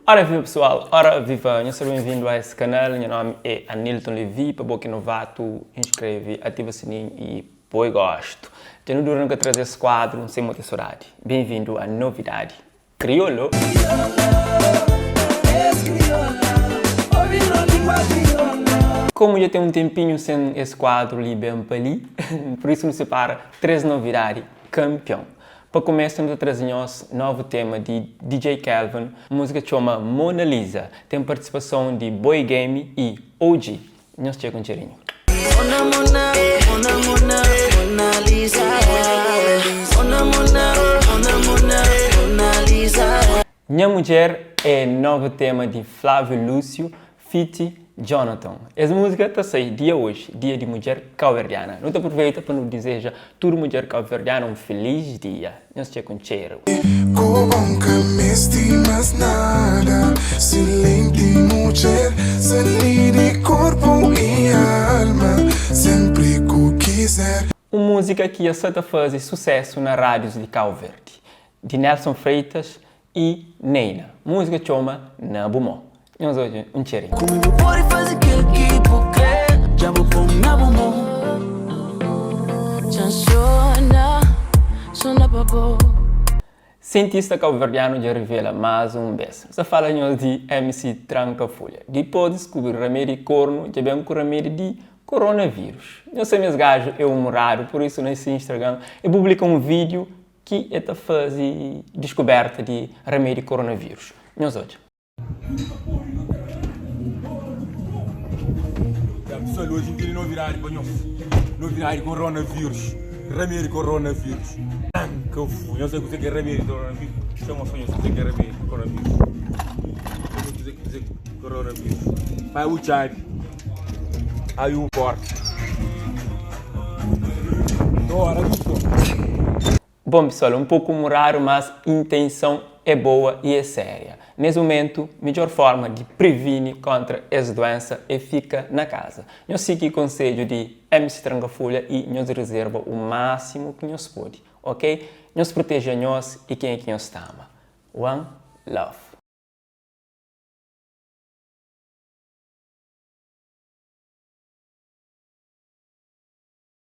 Ora viva pessoal, ora viva, nhos seja bem-vindo a esse canal, nha nome é Anilton Levy, pa bo ki é novato, inscreve, ativa sininho e poi gosto. Dja nu dura nu ka traze es kuadru, sem muita sodadi. Bem-vindo a novidadi Kriolu. Komu dja ten un tenpinhu sen es kuadru li ben pa li, pur isu nu sipara 3 novidadi kanpion. Pa kumesa nu ta traze nhos novu tema di DJ Kelvin, múzika txoma Mona Lisa, ten partisipason di Boy Game y OG. Nhos txeka un txerinhu. Nha mudjer é novu tema di Flávio Lúcio feat. Jonathan. Es múzika ta sai dia oji, dia di mudjer kauverdiana. Nu ta pruveita pa nu dizeja tudu mudjer kauverdiana un feliz dia. Nhos txeka un txeru. Ku bo N ka meste más nada Silenti mudjer Sali di korpu i alma Senpri ku kizer. Un múzika ki dja sa ta faze susésu na rádius di Kau Verdi, di Nelson Freitas i Neyna. Múzika txoma Na Bu Mô. Nhos odja un txerinhu. Ku mi bu pode faze kel ki bu kre Dja bu pô-m na bu mô Dja N sona, sona pa bo. Sientista kauverdianu dja rivela más un bes. N sta fala nhos di MC Tranka Fulha. Dipôs di diskubri ramedi di kornu, dja ben ku ramedi di koronavírus. Nhos sabe ma es gaju é umuradu, pur isu na se Instagram el publika un vídiu ki el ta faze diskubérta di ramedi di koronavírus. Nhos odja. Ya pessoal, hoje tem novidade para nós. Novidade de coronavírus. Remédio de coronavírus. Que eu fui. Não sei o que é remédio de coronavírus. Chama só não sei o que é remédio de coronavírus. Não sei o que é coronavírus. Vai o chave. Aí o corte. Dora, Bom pessoal, um pouco humorado, mas intenção é boa e é séria. Nes momentu, midjor forma di privini kontra es duensa é fika na kaza. Nhos sigi konsedju di MC Tranka Fulha y nhos rezerva u másimu ki nhos podi, ok? Nhos proteje a nhos y kenha ki nhos ta ama. One love.